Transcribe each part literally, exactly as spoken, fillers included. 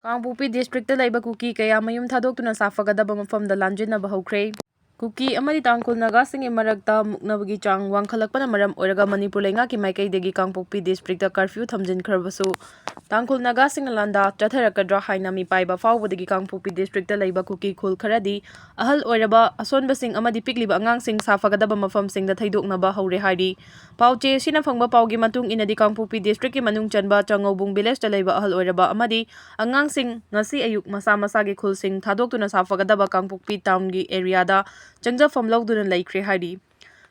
ꯀꯥꯡꯄꯣꯛꯄꯤ district ꯂꯩꯕ ꯀꯨꯀꯤ ꯀꯌꯥ ꯃꯌꯨꯝ ꯊꯥꯗꯣꯛꯇꯨꯅ ꯁꯥꯐꯒꯗꯕ ꯃꯐꯝꯗ ꯂꯥꯟꯖꯤꯟꯅꯕ ꯍꯧꯈ꯭ꯔꯦ꯫ ꯀꯨꯀꯤ ꯑꯃꯗꯤ ꯇꯥꯡꯈꯨꯜ ꯅꯥꯒꯥꯁꯤꯡꯒꯤ ꯃꯔꯛꯇ ꯃꯨꯛꯅꯕꯒꯤ ꯆꯥꯡ ꯋꯥꯡꯈꯠꯂꯛꯄꯅ ꯃꯔꯝ ꯑꯣꯏꯔꯒ ꯃꯅꯤꯄꯨꯔ ꯂꯩꯉꯥꯛꯀꯤ ꯃꯥꯏꯀꯩꯗꯒꯤ ꯀꯥꯡꯄꯣꯛꯄꯤ ꯗꯤꯁꯇ꯭ꯔꯤꯛꯇ ꯀꯔꯐ꯭ꯌꯨ ꯊꯝꯖꯤꯟꯈ꯭ꯔꯕꯁꯨ, ꯇꯥꯡꯈꯨꯜ ꯅꯥꯒꯥꯁꯤꯡꯅ ꯂꯥꯟꯗꯥ ꯆꯠꯊꯔꯛꯀꯗ꯭ꯔꯥ ꯍꯥꯏꯅ ꯃꯤꯄꯥꯏꯕ ꯐꯥꯎꯕꯗꯒꯤ ꯀꯥꯡꯄꯣꯛꯄꯤ ꯗꯤꯁꯇ꯭ꯔꯤꯛꯇ ꯂꯩꯕ ꯀꯨꯀꯤ ꯈꯨꯜ ꯈꯔꯗꯤ ꯑꯍꯜ ꯑꯣꯏꯔꯕ, ꯑꯁꯣꯟꯕꯁꯤꯡ ꯑꯃꯗꯤ ꯄꯤꯛꯂꯤꯕ ꯑꯉꯥꯡꯁꯤꯡ ꯁꯥꯐꯒꯗꯕ ꯃꯐꯝꯁꯤꯡꯗ ꯊꯩꯗꯣꯛꯅꯕ ꯍꯧꯔꯦ ꯍꯥꯏꯔꯤ꯫ ꯄꯥꯎꯆꯦ ꯑꯁꯤꯅ ꯐꯪꯕ ꯄꯥꯎꯒꯤ ꯃꯇꯨꯡ ꯏꯟꯅꯗꯤ, ꯀꯥꯡꯄꯣꯛꯄꯤ ꯗꯤꯁꯇ꯭ꯔꯤꯛꯀꯤ ꯃꯅꯨꯡ ꯆꯟꯕ ꯆꯥꯉꯧꯕꯨꯡ ꯚꯤꯂꯦꯖꯇ ꯂꯩꯕ ꯑꯍꯜ ꯑꯣꯏꯔꯕ ꯑꯃꯗꯤ ꯑꯉꯥꯡꯁꯤꯡ ꯉꯁꯤ ꯑꯌꯨꯛ ꯃꯁꯥ ꯃꯁꯥꯒꯤ ꯈꯨꯜꯁꯤꯡ ꯊꯥꯗꯣꯛꯇꯨꯅ ꯁꯥꯐꯒꯗꯕ ꯀꯥꯡꯄꯣꯛꯄꯤ ꯇꯥꯎꯟꯒꯤ ꯑꯦꯔꯤꯌꯥꯗ ꯆꯪꯖꯐꯝ ꯂꯧꯗꯨꯅ ꯂꯩꯈ꯭ꯔꯦ ꯍꯥꯏꯔꯤ꯫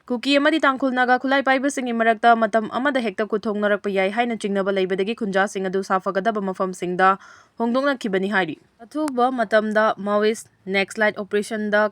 ꯀꯨꯀꯤ ꯑꯃꯗꯤ ꯇꯥꯡꯈꯨꯜ ꯅꯥꯒꯥ ꯈꯨꯠꯂꯥꯏ ꯄꯥꯏꯕꯁꯤꯡꯒꯤ ꯃꯔꯛꯇ ꯃꯇꯝ ꯑꯃꯗ ꯍꯦꯛꯇ ꯈꯨꯠꯊꯣꯡꯅꯔꯛꯄ ꯌꯥꯏ ꯍꯥꯏꯅ ꯆꯤꯡꯅꯕ ꯂꯩꯕꯗꯒꯤ ꯈꯨꯟꯖꯥꯁꯤꯡ ꯑꯗꯨ ꯁꯥꯐꯒꯗꯕ ꯃꯐꯝꯁꯤꯡꯗ ꯍꯣꯡꯗꯣꯛꯅꯈꯤꯕꯅꯤ ꯍꯥꯏꯔꯤ꯫ ꯑꯊꯨꯕ ꯃꯇꯝꯗ Maoist Nexalite Operation ꯗ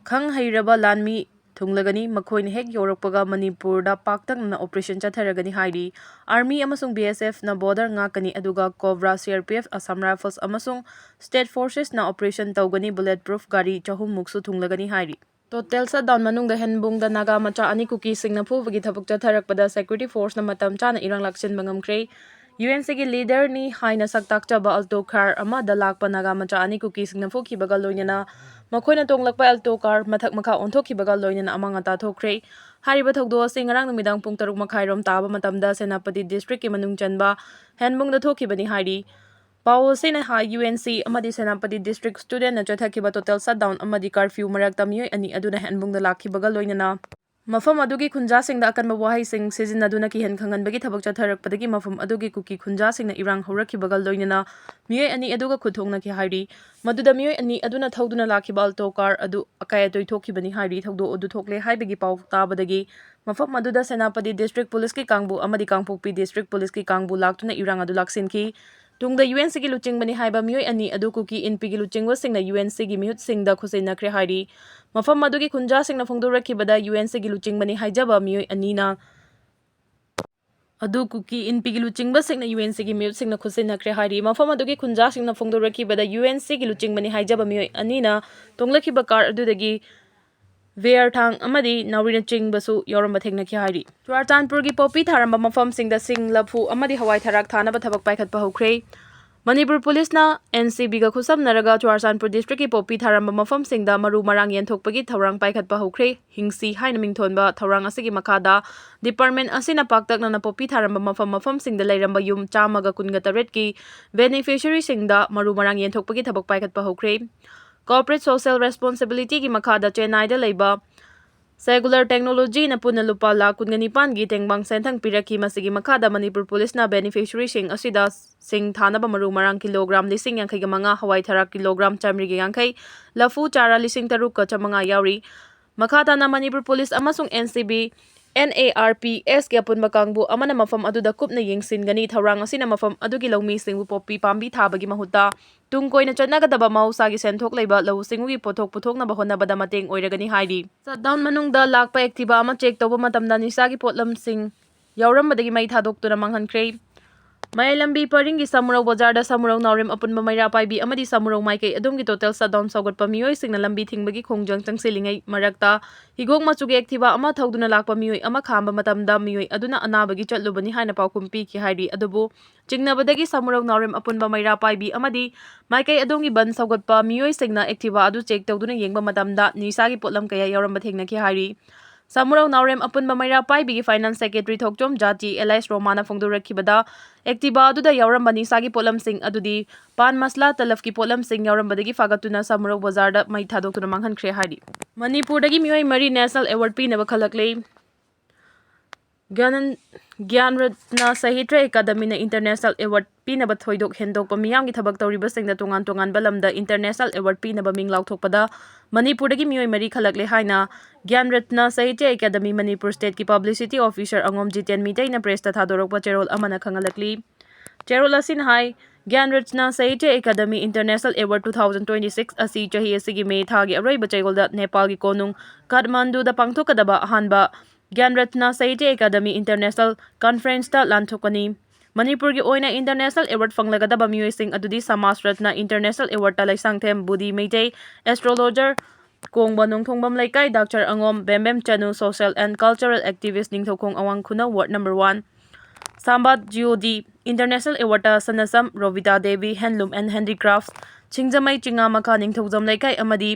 ꯈꯪ ꯍꯩꯔꯕ ꯂꯥꯟꯃꯤ ꯊꯨꯡꯂꯒꯅꯤ꯫ ꯃꯈꯣꯏꯅ ꯍꯦꯛ ꯌꯧꯔꯛꯄꯒ ꯃꯅꯤꯄꯨꯔꯗ ꯄꯥꯛꯇꯛꯅꯅ operation ꯆꯠꯊꯔꯒꯅꯤ ꯍꯥꯏꯔꯤ꯫ Army ꯑꯃꯁꯨꯡ B S F ꯅ border ꯉꯥꯛꯀꯅꯤ, ꯑꯗꯨꯒ COBRA, C R P F, Assam Rifles ꯑꯃꯁꯨꯡ state forces ꯅ operation ꯇꯧꯒꯅꯤ꯫ Bullet proof ꯒꯥꯔꯤ ꯆꯍꯨꯝ ꯃꯨꯛꯁꯨ ꯊꯨꯡꯂꯒꯅꯤ ꯍꯥꯏꯔꯤ꯫ Total shutdown ꯃꯅꯨꯡꯗ ꯍꯦꯟꯕꯨꯡꯗ ꯅꯥꯒꯥ ꯃꯆꯥ ꯑꯅꯤ ꯀꯨꯀꯤꯁꯤꯡꯅ ꯐꯨꯕꯒꯤ ꯊꯕꯛ ꯆꯠꯊꯔꯛꯄꯗ security force ꯅ ꯃꯇꯝ ꯆꯥꯅ ꯏꯔꯥꯡ ꯂꯥꯛꯁꯤꯟꯕ ꯉꯝꯈ꯭ꯔꯦ꯫ U N C ꯒꯤ leader ꯅꯤ ꯍꯥꯏꯅ ꯁꯛ ꯇꯥꯛꯆꯕ Alto car ꯑꯃꯗ ꯂꯥꯛꯄ ꯅꯥꯒꯥ ꯃꯆꯥ ꯑꯅꯤ ꯀꯨꯀꯤꯁꯤꯡꯅ ꯐꯨꯈꯤꯕꯒ ꯂꯣꯏꯅꯅ ꯃꯈꯣꯏꯅ ꯇꯣꯡꯂꯛꯄ Alto car ꯃꯊꯛ ꯃꯈꯥ ꯑꯣꯟꯊꯣꯛꯈꯤꯕꯒ ꯂꯣꯏꯅꯅ ꯑꯃꯥꯡ ꯑꯇꯥ ꯊꯣꯛꯈ꯭ꯔꯦ꯫ ꯍꯥꯏꯔꯤꯕ ꯊꯧꯗꯣꯛ ꯑꯁꯤ ꯉꯔꯥꯡ ꯅꯨꯃꯤꯗꯥꯡ ꯄꯨꯡ ꯇꯔꯨꯛ ꯃꯈꯥꯏꯔꯣꯝ ꯇꯥꯕ ꯃꯇꯝꯗ ꯁꯦꯅꯥꯄꯇꯤ district ꯀꯤ ꯃꯅꯨꯡ ꯆꯟꯕ ꯍꯦꯟꯕꯨꯡꯗ ꯊꯣꯛꯈꯤꯕꯅꯤ ꯍꯥꯏꯔꯤ꯫ ꯄꯥꯎ ꯑꯁꯤꯅ ꯍꯥꯏ, U N C ꯑꯃꯗꯤ ꯁꯦꯅꯥꯄꯇꯤ district student ꯅ ꯆꯠꯊꯈꯤꯕ total shutdown ꯑꯃꯗꯤ curfew ꯃꯔꯛꯇ ꯃꯤꯑꯣꯏ ꯑꯅꯤ ꯑꯗꯨꯅ ꯍꯦꯟꯕꯨꯡꯗ ꯂꯥꯛꯈꯤꯕꯒ ꯂꯣꯏꯅꯅ ꯃꯐꯝ ꯑꯗꯨꯒꯤ ꯈꯨꯟꯖꯥꯁꯤꯡꯗ ꯑꯀꯟꯕ ꯋꯥꯍꯩꯁꯤꯡ ꯁꯤꯖꯤꯟꯅꯗꯨꯅ ꯀꯤꯍꯟ ꯈꯪꯍꯟꯕꯒꯤ ꯊꯕꯛ ꯆꯠꯊꯔꯛꯄꯗꯒꯤ ꯃꯐꯝ ꯑꯗꯨꯒꯤ ꯀꯨꯀꯤ ꯈꯨꯟꯖꯥꯁꯤꯡꯅ ꯏꯔꯥꯡ ꯍꯧꯔꯛꯈꯤꯕꯒ ꯂꯣꯏꯅꯅ ꯃꯤꯑꯣꯏ ꯑꯅꯤ ꯑꯗꯨꯒ ꯈꯨꯠ ꯊꯣꯛꯅꯈꯤ ꯍꯥꯏꯔꯤ꯫ ꯃꯗꯨꯗ ꯃꯤꯑꯣꯏ ꯑꯅꯤ ꯑꯗꯨꯅ ꯊꯧꯗꯨꯅ ꯂꯥꯛꯈꯤꯕ Alto car ꯑꯗꯨ ꯑꯀꯥꯏ ꯑꯇꯣꯏ ꯊꯣꯛꯈꯤꯕꯅꯤ ꯍꯥꯏꯔꯤ꯫ ꯊꯧꯗꯣꯛ ꯑꯗꯨ ꯊꯣꯛꯂꯦ ꯍꯥꯏꯕꯒꯤ ꯄꯥꯎ ꯇꯥꯕꯗꯒꯤ ꯃꯐꯝ ꯑꯗꯨꯗ ꯁꯦꯅꯥꯄꯇꯤ district police ꯀꯤ ꯀꯥꯡꯕꯨ ꯑꯃꯗꯤ ꯀꯥꯡꯄꯣꯛꯄꯤ district police ꯀꯤ ꯀꯥꯡꯕꯨ ꯂꯥꯛꯇꯨꯅ ꯏꯔꯥꯡ ꯑꯗꯨ ꯂꯥꯛꯁꯤꯟꯈꯤ꯫ ꯇꯨꯡꯗ U N C ꯒꯤ ꯂꯨꯆꯤꯡꯕꯅꯤ ꯍꯥꯏꯕ ꯃꯤꯑꯣꯏ ꯑꯅꯤ ꯑꯗꯨ ꯀꯨꯀꯤ ꯏꯟꯄꯤꯒꯤ ꯂꯨꯆꯤꯡꯕꯁꯤꯡꯅ U N C ꯒꯤ ꯃꯤꯍꯨꯠꯁꯤꯡꯗ ꯈꯨꯠꯁꯤꯟꯅꯈ꯭ꯔꯦ ꯍꯥꯏꯔꯤ꯫ ꯃꯐꯝ ꯑꯗꯨꯒꯤ ꯈꯨꯟꯖꯥꯁꯤꯡꯅ ꯐꯣꯡꯗꯣꯔꯛꯈꯤꯕꯗ, U N C ꯒꯤ ꯂꯨꯆꯤꯡꯕꯅꯤ ꯍꯥꯏꯖꯕ ꯃꯤꯑꯣꯏ ꯑꯅꯤꯅ ꯑꯗꯨ ꯀꯨꯀꯤ ꯏꯟꯄꯤꯒꯤ ꯂꯨꯆꯤꯡꯕꯁꯤꯡꯅ U N C ꯒꯤ ꯃꯤꯍꯨꯠꯁꯤꯡꯅ ꯈꯨꯠꯁꯤꯟꯅꯈ꯭ꯔꯦ ꯍꯥꯏꯔꯤ꯫ ꯃꯐꯝ ꯑꯗꯨꯒꯤ ꯈꯨꯟꯖꯥꯁꯤꯡꯅ ꯐꯣꯡꯗꯣꯔꯛꯈꯤꯕꯗ, U N C ꯒꯤ ꯂꯨꯆꯤꯡꯕꯅꯤ ꯍꯥꯏꯖꯕ ꯃꯤꯑꯣꯏ ꯑꯅꯤꯅ ꯇꯣꯡꯂꯛꯈꯤꯕ car ꯑꯗꯨꯗꯒꯤ ꯕꯤꯌꯔ ꯊꯥꯡ ꯑꯃꯗꯤ ꯅꯥꯎꯔꯤꯅꯆꯤꯡꯕꯁꯨ ꯌꯥꯎꯔꯝꯕ ꯊꯦꯡꯅꯈꯤ ꯍꯥꯏꯔꯤ꯫ ꯆꯨꯔꯥꯆꯥꯟꯄꯨꯔꯒꯤ ꯄꯣꯄꯤ ꯊꯥꯔꯝꯕ ꯃꯐꯝꯁꯤꯡꯗ ꯁꯤꯡ, ꯂꯐꯨ ꯑꯃꯗꯤ ꯍꯋꯥꯏ ꯊꯔꯥꯛ ꯊꯥꯅꯕ ꯊꯕꯛ ꯄꯥꯏꯈꯠꯄ ꯍꯧꯈ꯭ꯔꯦ꯫ ꯃꯅꯤꯄꯨꯔ ꯄꯨꯂꯤꯁꯅ ꯑꯦꯟ ꯁꯤ ꯕꯤꯒ ꯈꯨꯠꯁꯝꯅꯔꯒ ꯆꯨꯔꯥꯆꯥꯟꯄꯨꯔ ꯗꯤꯁꯇ꯭ꯔꯤꯛꯀꯤ ꯄꯣꯄꯤ ꯊꯥꯔꯝꯕ ꯃꯐꯝꯁꯤꯡꯗ ꯃꯔꯨ ꯃꯔꯥꯡ ꯌꯦꯟꯊꯣꯛꯄꯒꯤ ꯊꯧꯔꯥꯡ ꯄꯥꯏꯈꯠꯄ ꯍꯧꯈ꯭ꯔꯦ꯫ ꯍꯤꯡꯁꯤ ꯍꯥꯏꯅ ꯃꯤꯡꯊꯣꯟꯕ ꯊꯧꯔꯥꯡ ꯑꯁꯤꯒꯤ ꯃꯈꯥꯗ ꯗꯤꯄꯥꯔꯠꯃꯦꯟ ꯑꯁꯤꯅ ꯄꯥꯛꯇꯛꯅꯅ ꯄꯣꯄꯤ ꯊꯥꯔꯝꯕ ꯃꯐꯝ ꯃꯐꯝꯁꯤꯡꯗ ꯂꯩꯔꯝꯕ ꯌꯨꯝ ꯆꯥꯝꯃꯒ ꯀꯨꯟꯒ ꯇꯔꯦꯠꯀꯤ ꯕꯦꯅꯤꯐꯤꯁꯔꯤꯁꯤꯡꯗ ꯃꯔꯨ ꯃꯔꯥꯡ ꯌꯦꯟꯊꯣꯛꯄꯒꯤ ꯊꯕꯛ ꯄꯥꯏꯈꯠꯄ ꯍꯧꯈ꯭ꯔꯦ꯫ ꯀꯣꯔꯄꯣꯔꯦꯠ ꯁꯣꯁꯤꯌꯦꯜ ꯔꯦꯁꯄꯣꯟꯁꯤꯕꯤꯂꯤꯇꯤꯒꯤ ꯃꯈꯥꯗ ꯆꯦꯟꯅꯥꯏꯗ ꯂꯩꯕ ꯁꯦꯒꯨꯂꯔ ꯇꯦꯛꯅꯣꯂꯣꯖꯤꯅ ꯄꯨꯟꯅ ꯂꯨꯄꯥ ꯂꯥꯈ ꯀꯨꯟꯒ ꯅꯤꯄꯥꯟꯒꯤ ꯇꯦꯡꯕꯥꯡ ꯁꯦꯟꯊꯪ ꯄꯤꯔꯛꯈꯤ꯫ ꯃꯁꯤꯒꯤ ꯃꯈꯥꯗ ꯃꯅꯤꯄꯨꯔ ꯄꯨꯂꯤꯁꯅ ꯕꯦꯅꯤꯐꯤꯁꯔꯤꯁꯤꯡ ꯑꯁꯤꯗ ꯁꯤꯡ ꯊꯥꯅꯕ ꯃꯔꯨ ꯃꯔꯥꯡ ꯀꯤꯂꯣꯒ꯭ꯔꯥꯝ ꯂꯤꯁꯤꯡ ꯌꯥꯡꯈꯩꯒ ꯃꯉꯥ, ꯍꯋꯥꯏ ꯊꯔꯥꯛ ꯀꯤꯂꯣꯒ꯭ꯔꯥꯝ ꯆꯥꯃꯔꯤꯒ ꯌꯥꯡꯈꯩ, ꯂꯐꯨ ꯆꯥꯔꯥ ꯂꯤꯁꯤꯡ ꯇꯔꯨꯛꯀ ꯆꯥꯃꯉꯥ ꯌꯥꯎꯔꯤ꯫ ꯃꯈꯥ ꯇꯥꯅ ꯃꯅꯤꯄꯨꯔ ꯄꯨꯂꯤꯁ ꯑꯃꯁꯨꯡ N C B, N A R P ꯑꯦꯁꯀꯤ ꯑꯄꯨꯟꯕ ꯀꯥꯡꯕꯨ ꯑꯃꯅ ꯃꯐꯝ ꯑꯗꯨꯗ ꯀꯨꯞꯅ ꯌꯦꯡꯁꯤꯟꯒꯅꯤ꯫ ꯊꯧꯔꯥꯡ ꯑꯁꯤꯅ ꯃꯐꯝ ꯑꯗꯨꯒꯤ ꯂꯧꯃꯤꯁꯤꯡꯕꯨ ꯄꯣꯄꯤ ꯄꯥꯝꯕꯤ ꯊꯥꯕꯒꯤ ꯃꯍꯨꯠꯇ ꯇꯨꯡ ꯀꯣꯏꯅ ꯆꯠꯅꯒꯗꯕ ꯃꯍꯧꯁꯥꯒꯤ ꯁꯦꯟꯊꯣꯛ ꯂꯩꯕ ꯂꯧꯎ ꯁꯤꯡꯎꯒꯤ ꯄꯣꯠꯊꯣꯛ ꯄꯨꯊꯣꯛꯅꯕ ꯍꯣꯠꯅꯕꯗ ꯃꯇꯦꯡ ꯑꯣꯏꯔꯒꯅꯤ ꯍꯥꯏꯔꯤ꯫ ꯁꯠꯗꯥꯎꯟ ꯃꯅꯨꯡꯗ ꯂꯥꯛꯄ ꯑꯦꯛꯇꯤꯚꯥ ꯑꯃ ꯆꯦꯛ ꯇꯧꯕ ꯃꯇꯝꯗ ꯅꯤꯁꯥꯒꯤ ꯄꯣꯠꯂꯝꯁꯤꯡ ꯌꯥꯎꯔꯝꯕꯗꯒꯤ ꯃꯩ ꯊꯥꯗꯣꯛꯇꯨꯅ ꯃꯥꯡꯍꯟꯈ꯭ꯔꯦ꯫ ꯃꯌꯥꯏ ꯂꯝꯕꯤ ꯄꯔꯤꯡꯒꯤ ꯁꯃꯨꯔꯧ ꯕꯖꯥꯔꯗ ꯁꯃꯨꯔꯧ ꯅꯥꯎꯔꯦꯝ ꯑꯄꯨꯟꯕ ꯃꯩꯔꯥ ꯄꯥꯏꯕꯤ ꯑꯃꯗꯤ ꯁꯃꯨꯔꯧ ꯃꯥꯏꯀꯩ ꯑꯗꯣꯝꯒꯤ ꯇꯣꯇꯦꯜ ꯁꯠꯗꯥꯎꯟ ꯁꯧꯒꯠꯄ ꯃꯤꯑꯣꯏꯁꯤꯡꯅ ꯂꯝꯕꯤ ꯊꯤꯡꯕꯒꯤ ꯈꯣꯡꯖꯪ ꯆꯪꯁꯤꯜꯂꯤꯉꯩ ꯃꯔꯛꯇ ꯍꯤꯒꯣꯛ ꯃꯆꯨꯒꯤ ꯑꯦꯛꯇꯤꯚꯥ ꯑꯃ ꯊꯧꯗꯨꯅ ꯂꯥꯛꯄ ꯃꯤꯑꯣꯏ ꯑꯃ ꯈꯥꯝꯕ ꯃꯇꯝꯗ ꯃꯤꯑꯣꯏ ꯑꯗꯨꯅ ꯑꯅꯥꯕꯒꯤ ꯆꯠꯂꯨꯕꯅꯤ ꯍꯥꯏꯅ ꯄꯥꯎꯈꯨꯝ ꯄꯤꯈꯤ ꯍꯥꯏꯔꯤ꯫ ꯑꯗꯨꯕꯨ ꯆꯤꯡꯅꯕꯗꯒꯤ ꯁꯃꯨꯔꯧ ꯅꯥꯎꯔꯦꯝ ꯑꯄꯨꯟꯕ ꯃꯩꯔꯥ ꯄꯥꯏꯕꯤ ꯑꯃꯗꯤ ꯃꯥꯏꯀꯩ ꯑꯗꯣꯝꯒꯤ ꯕꯟ ꯁꯧꯒꯠꯄ ꯃꯤꯑꯣꯏꯁꯤꯡꯅ ꯑꯦꯛꯇꯤꯚꯥ ꯑꯗꯨ ꯆꯦꯛ ꯇꯧꯗꯨꯅ ꯌꯦꯡꯕ ꯃꯇꯝꯗ ꯅꯤꯁꯥꯒꯤ ꯄꯣꯠꯂꯝ ꯀꯌꯥ ꯌꯥꯎꯔꯝꯕ ꯊꯦꯡꯅꯈꯤ ꯍꯥꯏꯔꯤ꯫ ꯁꯃꯨꯔꯧ ꯅꯥꯎꯔꯦꯝ ꯑꯄꯨꯟꯕ ꯃꯩꯔꯥ ꯄꯥꯏꯕꯤꯒꯤ ꯐꯥꯏꯅꯥꯟꯁ ꯁꯦꯀ꯭ꯔꯦꯇꯔꯤ ꯊꯣꯛꯆꯣꯝ ꯖꯥꯇꯤ ꯑꯦꯂꯥꯏꯁ ꯔꯣꯃꯥꯅ ꯐꯣꯡꯗꯣꯔꯛꯈꯤꯕꯗ, ꯑꯦꯛꯇꯤꯚꯥ ꯑꯗꯨꯗ ꯌꯥꯎꯔꯝꯕ ꯅꯤꯁꯥꯒꯤ ꯄꯣꯠꯂꯝꯁꯤꯡ ꯑꯗꯨꯗꯤ ꯄꯥꯟ ꯃꯁꯂꯥ, ꯇꯂꯐꯀꯤ ꯄꯣꯠꯂꯝꯁꯤꯡ ꯌꯥꯎꯔꯝꯕꯗꯒꯤ ꯐꯥꯒꯠꯇꯨꯅ ꯁꯃꯨꯔꯧ ꯕꯖꯥꯔꯗ ꯃꯩ ꯊꯥꯗꯣꯛꯇꯨꯅ ꯃꯥꯡꯍꯟꯈ꯭ꯔꯦ ꯍꯥꯏꯔꯤ꯫ ꯃꯅꯤꯄꯨꯔꯗꯒꯤ ꯃꯤꯑꯣꯏ ꯃꯔꯤ ꯅꯦꯁꯅꯦꯜ ꯑꯦꯋꯥꯔꯗ ꯄꯤꯅꯕ ꯈꯜꯂꯛꯂꯦ꯫ ꯒ꯭ꯌꯥꯟ-, ꯒ꯭ꯌꯥꯟ ꯔꯠꯅ ꯁꯥꯍꯤꯇ꯭ꯌ ꯑꯦꯀꯥꯗꯃꯤꯅ ꯏꯟꯇꯔꯅꯦꯁꯅꯦꯜ ꯑꯦꯋꯥꯔꯗ ꯄꯤꯅꯕ ꯊꯣꯏꯗꯣꯛ ꯍꯦꯟꯗꯣꯛꯄ ꯃꯤꯌꯥꯝꯒꯤ ꯊꯕꯛ ꯇꯧꯔꯤꯕꯁꯤꯡꯗ ꯇꯣꯉꯥꯟ ꯇꯣꯉꯥꯟꯕ ꯂꯝꯗ ꯏꯟꯇꯔꯅꯦꯁꯅꯦꯜ ꯑꯦꯋꯥꯔꯗ ꯄꯤꯅꯕ ꯃꯤꯡ ꯂꯥꯎꯊꯣꯛꯄꯗ ꯃꯅꯤꯄꯨꯔꯗꯒꯤ ꯃꯤꯑꯣꯏ ꯃꯔꯤ ꯈꯜꯂꯛꯂꯦ ꯍꯥꯏꯅ ꯒ꯭ꯌꯥꯟ ꯔꯠꯅ ꯁꯥꯍꯤꯇ꯭ꯌ ꯑꯦꯀꯥꯗꯃꯤ ꯃꯅꯤꯄꯨꯔ ꯁ꯭ꯇꯦꯠꯀꯤ ꯄꯕ꯭ꯂꯤꯁꯤꯇꯤ ꯑꯣꯐꯤꯁꯔ ꯑꯉꯣꯝ ꯖꯤꯇꯦꯟ ꯃꯤꯇꯩꯅ ꯄ꯭ꯔꯦꯁꯇ ꯊꯥꯗꯣꯔꯛꯄ ꯆꯦꯔꯣꯜ ꯑꯃꯅ ꯈꯪꯍꯜꯂꯛꯂꯤ꯫ ꯆꯦꯔꯣꯜ ꯑꯁꯤꯅ ꯍꯥꯏ, Gyan Ratna Sahitya academy international award two thousand twenty-six ꯑꯁꯤ ꯆꯍꯤ ꯑꯁꯤꯒꯤ ꯃꯦ ꯊꯥꯒꯤ ꯑꯔꯣꯏꯕ ꯆꯌꯣꯜꯗ ꯅꯦꯄꯥꯜꯒꯤ ꯀꯣꯅꯨꯡ ꯀꯥꯊꯃꯥꯟꯗꯨꯗ ꯄꯥꯡꯊꯣꯛꯀꯗꯕ ꯑꯍꯥꯟꯕ ꯒ꯭ꯌꯥꯟ ꯔꯠꯅ ꯁꯥꯍꯤꯇ꯭ꯌ ꯑꯦꯀꯥꯗꯃꯤ ꯏꯟꯇꯔꯅꯦꯁꯅꯦꯜ ꯀꯟꯐꯔꯦꯟꯁꯇ ꯂꯥꯟꯊꯣꯛꯀꯅꯤ꯫ ꯃꯅꯤꯄꯨꯔꯒꯤ ꯑꯣꯏꯅ ꯏꯟꯇꯔꯅꯦꯁꯅꯦꯜ ꯑꯦꯋꯥꯔꯗ ꯐꯪꯂꯒꯗꯕ ꯃꯤꯑꯣꯏꯁꯤꯡ ꯑꯗꯨꯗꯤ ꯁꯃꯥꯖ ꯔꯠꯅ ꯏꯟꯇꯔꯅꯦꯁꯅꯦꯜ ꯑꯦꯋꯥꯔꯗꯇ ꯂꯩꯁꯥꯡꯊꯦꯝ ꯕꯨꯙꯤ ꯃꯩꯇꯩ, ꯑꯦꯁꯇ꯭ꯔꯣꯂꯣꯖꯔ ꯀꯣꯡꯕ ꯅꯣꯡꯊꯣꯡꯕꯝ ꯂꯩꯀꯥꯏ, ꯗꯥꯛꯇꯔ ꯑꯉꯣꯝ Bembem Chanu, social and cultural activist, Ningthoukhong Awang Khunou ward number one. ꯁꯥꯝꯕꯥꯠ ꯖꯤ ꯑꯣ ꯗꯤ ꯏꯟꯇꯔꯅꯦꯁꯅꯦꯜ ꯑꯦꯋꯥꯔꯗꯇ Sanasam Robita Devi handloom and handicraft, Singjamei Chingamakha Ningthoujam Leikai ꯑꯃꯗꯤ